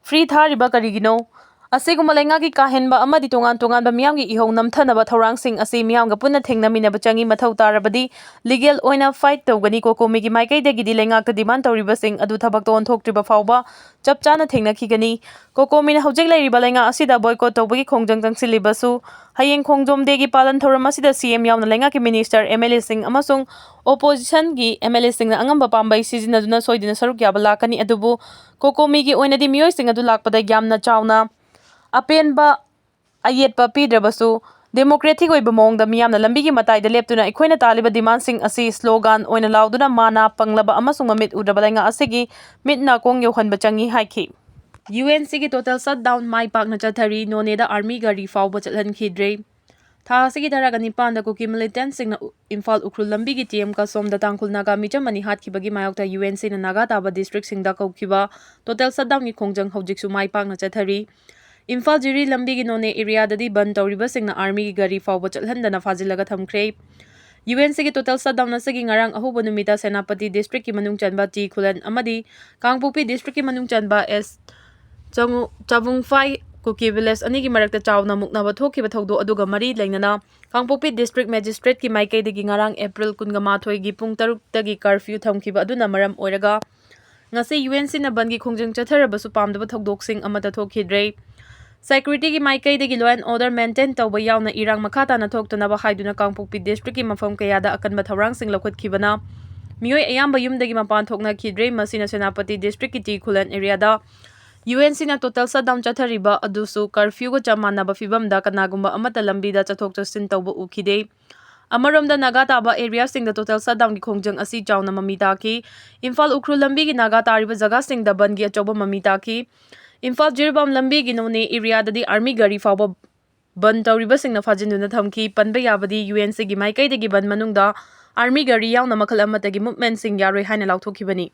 free ꯊꯥꯔꯤꯕ ꯀꯔꯤꯒꯤꯅꯣ? ꯑꯁꯤꯒꯨꯝꯕ ꯂꯩꯉꯥꯛꯀꯤ ꯀꯥ ꯍꯦꯟꯕ ꯑꯃꯗꯤ ꯇꯣꯉꯥꯟ ꯇꯣꯉꯥꯟꯕ ꯃꯤꯌꯥꯝꯒꯤ ꯏꯍꯧ ꯅꯝꯊꯅꯕ ꯊꯧꯔꯥꯡꯁꯤꯡ ꯑꯁꯤ ꯃꯤꯌꯥꯝꯒ ꯄꯨꯟꯅ ꯊꯦꯡꯅꯃꯤꯟꯅꯕ ꯆꯪꯏ꯫ ꯃꯊꯧ ꯇꯥꯔꯕꯗꯤ legal ꯑꯣꯏꯅ fight ꯇꯧꯒꯅꯤ꯫ COCOMIꯒꯤ ꯃꯥꯏꯀꯩꯗꯒꯤꯗꯤ ꯂꯩꯉꯥꯛꯇ demand ꯇꯧꯔꯤꯕꯁꯤꯡ ꯑꯗꯨ ꯊꯕꯛꯇ ꯑꯣꯟꯊꯣꯛꯇ꯭ꯔꯤꯕ ꯐꯥꯎꯕ ꯆꯞ ꯆꯥꯅ ꯊꯦꯡꯅꯈꯤꯒꯅꯤ꯫ COCOMIꯅ ꯍꯧꯖꯤꯛ ꯂꯩꯔꯤꯕ ꯂꯩꯉꯥꯛ ꯑꯁꯤꯗ boycott ꯇꯧꯕꯒꯤ ꯈꯣꯡꯖꯪ ꯆꯪꯁꯤꯜꯂꯤꯕꯁꯨ ꯍꯌꯦꯡ ꯈꯣꯡꯖꯣꯝ ꯗꯦꯒꯤ ꯄꯥꯂꯟ ꯊꯧꯔꯝ ꯑꯁꯤꯗ CM ꯌꯥꯎꯅ ꯂꯩꯉꯥꯛꯀꯤ minister, MLAꯁꯤꯡ ꯑꯃꯁꯨꯡ oppositionꯒꯤ MLAꯁꯤꯡꯅ ꯑꯉꯝꯕ ꯄꯥꯝꯕꯩ ꯁꯤꯖꯤꯟꯅꯗꯨꯅ ꯁꯣꯏꯗꯅ ꯁꯔꯨꯛ ꯌꯥꯕ ꯂꯥꯛꯀꯅꯤ꯫ ꯑꯗꯨꯕꯨ COCOMIꯒꯤ ꯑꯣꯏꯅꯗꯤ ꯃꯤꯑꯣꯏꯁꯤꯡ ꯑꯗꯨ ꯂꯥꯛꯄꯗ ꯌꯥꯝꯅ ꯆꯥꯎꯅ ꯑꯄꯦꯟꯕ ꯑꯌꯦꯠꯄ ꯄꯤꯗ꯭ꯔꯕꯁꯨ democratic ꯑꯣꯏꯕ ꯃꯑꯣꯡꯗ ꯃꯤꯌꯥꯝꯅ ꯂꯝꯕꯤꯒꯤ ꯃꯇꯥꯏꯗ ꯂꯦꯞꯇꯨꯅ ꯑꯩꯈꯣꯏꯅ ꯇꯥꯜꯂꯤꯕ demandꯁꯤꯡ ꯑꯁꯤ slogan ꯑꯣꯏꯅ ꯂꯥꯎꯗꯨꯅ ꯃꯥꯅ ꯄꯪꯂꯕ ꯑꯃꯁꯨꯡ ꯃꯃꯤꯠ ꯎꯗ꯭ꯔꯕ ꯂꯩꯉꯥꯛ ꯑꯁꯤꯒꯤ ꯃꯤꯠ ꯅꯥꯀꯣꯡ ꯌꯧꯍꯟꯕ ꯆꯪꯏ ꯍꯥꯏꯈꯤ꯫ UNCꯒꯤ total shutdown ꯃꯥꯏ ꯄꯥꯛꯅ ꯆꯠꯊꯔꯤ꯫ ꯅꯣꯅꯦꯗ army ꯒꯥꯔꯤ ꯐꯥꯎꯕ ꯆꯠꯍꯟꯈꯤꯗ꯭ꯔꯦ꯫ ꯊꯥ ꯑꯁꯤꯒꯤ ꯇꯔꯥꯒ ꯅꯤꯄꯥꯟꯗ ꯀꯨꯀꯤ militantꯁꯤꯡꯅ ꯎ-, ꯏꯝꯐꯥꯜ ꯎꯈ꯭ꯔꯨꯜ ꯂꯝꯕꯤꯒꯤ ꯇꯤ ꯑꯦꯝ ꯀꯥꯁꯣꯝꯗ ꯇꯥꯡꯈꯨꯜ ꯅꯥꯒꯥ ꯃꯤꯆꯝ ꯑꯅꯤ ꯍꯥꯠꯈꯤꯕꯒꯤ ꯃꯥꯌꯣꯛꯇ UNCꯅ ꯅꯥꯒꯥ ꯇꯥꯕ districtꯁꯤꯡꯗ ꯀꯧꯈꯤꯕ total shutdownꯒꯤ ꯈꯣꯡꯖꯪ ꯍꯧꯖꯤꯛꯁꯨ ꯃꯥꯏ ꯄꯥꯛꯅ ꯆꯠꯊꯔꯤ꯫ ꯏꯝꯐꯥꯜ ꯖꯤꯔꯤ ꯂꯝꯕꯤꯒꯤ ꯅꯣꯅꯦ areaꯗꯗꯤ ꯕꯟ ꯇꯧꯔꯤꯕꯁꯤꯡꯅ armyꯒꯤ ꯒꯥꯔꯤ ꯐꯥꯎꯕ ꯆꯠꯍꯟꯗꯅ ꯐꯥꯖꯤꯜꯂꯒ ꯊꯝꯈ꯭ꯔꯦ꯫ UNCꯒꯤ total shutdown ꯑꯁꯤꯒꯤ ꯉꯔꯥꯡ ꯑꯍꯧꯕ ꯅꯨꯃꯤꯠꯇ ꯁꯦꯅꯥꯄꯇꯤ districtꯀꯤ ꯃꯅꯨꯡ ꯆꯟꯕ ꯇꯤ ꯈꯨꯂꯟ ꯑꯃꯗꯤ ꯀꯥꯡꯄꯣꯛꯄꯤ districtꯀꯤ ꯃꯅꯨꯡ ꯆꯟꯕ ꯑꯦꯁ ꯆꯉꯨ-, ꯆꯥꯕꯨꯡꯐꯥꯏ ꯀꯨꯀꯤ village ꯑꯅꯤꯒꯤ ꯃꯔꯛꯇ ꯆꯥꯎꯅ ꯃꯨꯛꯅꯕ ꯊꯣꯛꯈꯤꯕ ꯊꯧꯗꯣꯛ ꯑꯗꯨꯒ ꯃꯔꯤ ꯂꯩꯅꯅ ꯀꯥꯡꯄꯣꯛꯄꯤ district magistrateꯀꯤ ꯃꯥꯏꯀꯩꯗꯒꯤ ꯉꯔꯥꯡ April ꯀꯨꯟꯃꯥꯊꯣꯏꯒꯤ ꯄꯨꯡ ꯇꯔꯨꯛꯇꯒꯤ curfew ꯊꯝꯈꯤꯕ ꯑꯗꯨꯅ ꯃꯔꯝ ꯑꯣꯏꯔꯒ ꯉꯁꯤ UNCꯅ ꯕꯟꯒꯤ ꯈꯣꯡꯖꯪ ꯆꯠꯊꯔꯕꯁꯨ ꯄꯥꯝꯗꯕ ꯊꯧꯗꯣꯛꯁꯤꯡ ꯑꯃꯠꯇ ꯊꯣꯛꯈꯤꯗ꯭ꯔꯦ꯫ Securityꯒꯤ ꯃꯥꯏꯀꯩꯗꯒꯤ law and order maintain ꯇꯧꯕ ꯌꯥꯎꯅ ꯏꯔꯥꯡ ꯃꯈꯥ ꯇꯥꯅ ꯊꯣꯛꯇꯅꯕ ꯍꯥꯏꯗꯨꯅ ꯀꯥꯡꯄꯣꯛꯄꯤ districtꯀꯤ ꯃꯐꯝ ꯀꯌꯥꯗ ꯑꯀꯟꯕ ꯊꯧꯔꯥꯡꯁꯤꯡ ꯂꯧꯈꯠꯈꯤꯕꯅ ꯃꯤꯑꯣꯏ ꯑꯌꯥꯝꯕ ꯌꯨꯝꯗꯒꯤ ꯃꯄꯥꯟ ꯊꯣꯛꯅꯈꯤꯗ꯭ꯔꯦ꯫ ꯃꯁꯤꯅ ꯁꯦꯅꯥꯄꯇꯤ districtꯀꯤ ꯇꯤ ꯈꯨꯂꯟ areaꯗ UNCꯅ total shutdown ꯆꯠꯊꯔꯤꯕ ꯑꯗꯨꯁꯨ curfewꯒ ꯆꯞ ꯃꯥꯟꯅꯕ ꯐꯤꯕꯝꯗ ꯀꯅꯥꯒꯨꯝꯕ ꯑꯃꯠꯇ ꯂꯝꯕꯤꯗ ꯆꯠꯊꯣꯛ ꯆꯠꯁꯤꯟ ꯇꯧꯕ ꯎꯈꯤꯗꯦ꯫ ꯑꯃꯔꯣꯝꯗ ꯅꯥꯒꯥ ꯇꯥꯕ areaꯁꯤꯡꯗ total shutdownꯒꯤ ꯈꯣꯡꯖꯪ ꯑꯁꯤ ꯆꯥꯎꯅ ꯃꯃꯤ ꯇꯥꯈꯤ꯫ ꯏꯝꯐꯥꯜ ꯎꯈ꯭ꯔꯨꯜ ꯂꯝꯕꯤꯒꯤ ꯅꯥꯒꯥ ꯇꯥꯔꯤꯕ ꯖꯒꯥꯁꯤꯡꯗ ꯕꯟꯒꯤ ꯑꯆꯧꯕ ꯃꯃꯤ ꯇꯥꯈꯤ꯫ ꯏꯝꯐꯥꯜ ꯖꯤꯔꯤꯕꯥꯝ ꯂꯝꯕꯤꯒꯤ ꯅꯣꯅꯦ areaꯗꯗꯤ army ꯒꯥꯔꯤ ꯐꯥꯎꯕ ꯕꯟ ꯇꯧꯔꯤꯕꯁꯤꯡꯅ ꯐꯥꯖꯤꯟꯗꯨꯅ ꯊꯝꯈꯤ꯫ ꯄꯟꯕ ꯌꯥꯕꯗꯤ UNCꯒꯤ ꯃꯥꯏꯀꯩꯗꯒꯤ ꯕꯟ ꯃꯅꯨꯡꯗ ꯑꯥꯔꯃꯤ ꯒꯥꯔꯤ ꯌꯥꯎꯅ ꯃꯈꯜ ꯑꯃꯠꯇꯒꯤ ꯃꯨꯚꯃꯦꯟꯠꯁꯤꯡ ꯌꯥꯔꯣꯏ ꯍꯥꯏꯅ ꯂꯥꯎꯊꯣꯛꯈꯤꯕꯅꯤ꯫